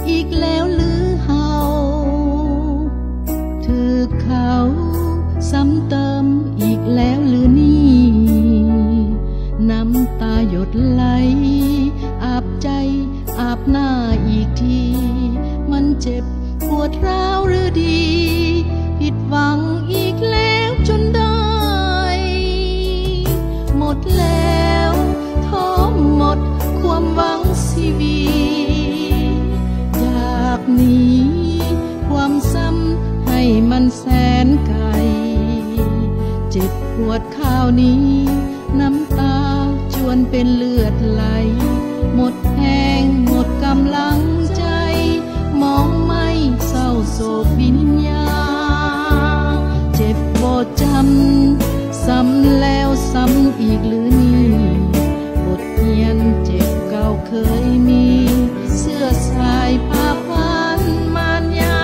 ອີກແລ້ວຫຼືເຮົາ ຖືກເຂົາຊ້ຳເຕີມອີກແລ້ວຫຼືນີ້? ນ້ຳຕາຫຍົດໄຫຼ ອາບໃຈອາບໜ້າອີກທີ ມັນເຈັບປວດຮ້າວຫຼືດີ? ຜິດຫວັງອີກແລ້ວຈົນໄດ້ ໝົດແລ້ວ ທ້ອມໝົດຄວາມຫວັງຊີວິດ ຢາກໜີຄວາມຊ້ຳໃຫ້ມັນແສນໄກ ເຈັບປວດຄາວນີ້ ນ້ຳຕາຈວນເປັນເລືອດໄຫຼ ໝົດແຮງໝົດກຳລັງໃຈ ມອງໄມ້ເສົ້າໂສກວິນຍາ ເຈັບບໍ່ຈຳ ຊ້ຳແລ້ວຊ້ຳອີກຫຼືນີ້? ບົດຮຽນເຈັບເກົ່າເຄີຍມີ ເຊື້ອສາຍພາພັນມານຍາ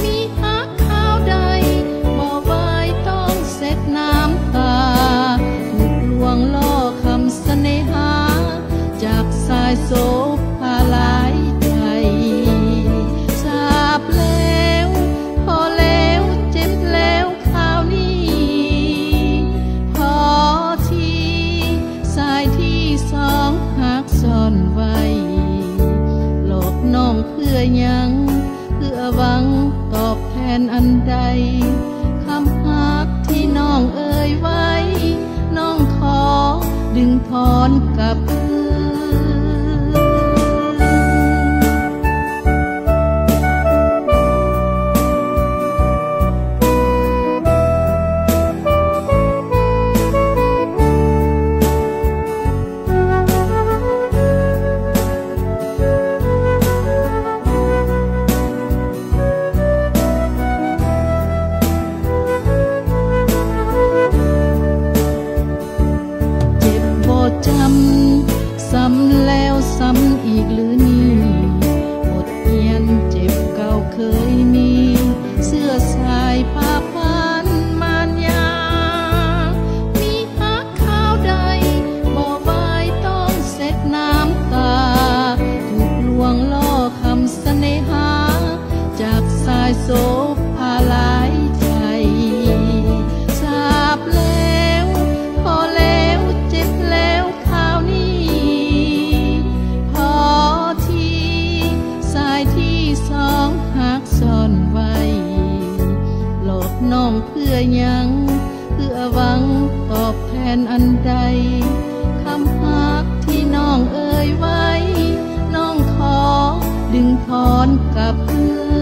ມີຮັກຄາວໃດ ບໍ່ໄຫວຕ້ອງເຊັດນ້ຳຕາ ຖືກລວງລໍ້ຄຳສະເໜຫາ ຈາກສາຍໂສພາຫຼາຍໃຈ ສາບແລ້ວ ພໍແລ້ວ ເຈັບແລ້ວຄາວນີ້ ພໍທີ ສາຍທີ່ສອງຮັກ ສ້ອນໄວ້ ຫຼອກນ້ອງເພື່ອຫຍັງ? ເພື່ອຫວັງຕອບແທນອັນໃດ? ຄຳຮັກທີ່ນ້ອງເອີ່ຍໄວ້ ນ້ອງຂໍດຶງຖອນກັບຄືນ. ເຈັບບໍ່ຈຳ ຊ້ຳແລ້ວຊ້ຳອີກຫຼືນີ້? ບົດຮຽນເຈັບເກົ່າເຄີຍມີ ເຊື້ອສາຍພາພັນມານຍາ ມີຮັກຄາວໃດ ບໍ່ໄຫວຕ້ອງເຊັດນ້ຳຕາ ຖືກລວງລໍ້ຄຳສະເໜຫາ ຈາກສາຍໂສພາຫຼາຍໃຈ ສາບແລ້ວ ພໍແລ້ວ ເຈັບແລ້ວຄາວນີ້ ພໍທີ ສາຍທີ່ສອງຮັກ ສ້ອນໄວ້ ຫຼອກນ້ອງເພື່ອຫຍັງ? ເພື່ອຫວັງຕອບແທນອັນໃດ? ຄຳຮັກທີ່ນ້ອງເອີ່ຍໄວ້ ນ້ອງຂໍດຶງຖອນກັບຄືນ.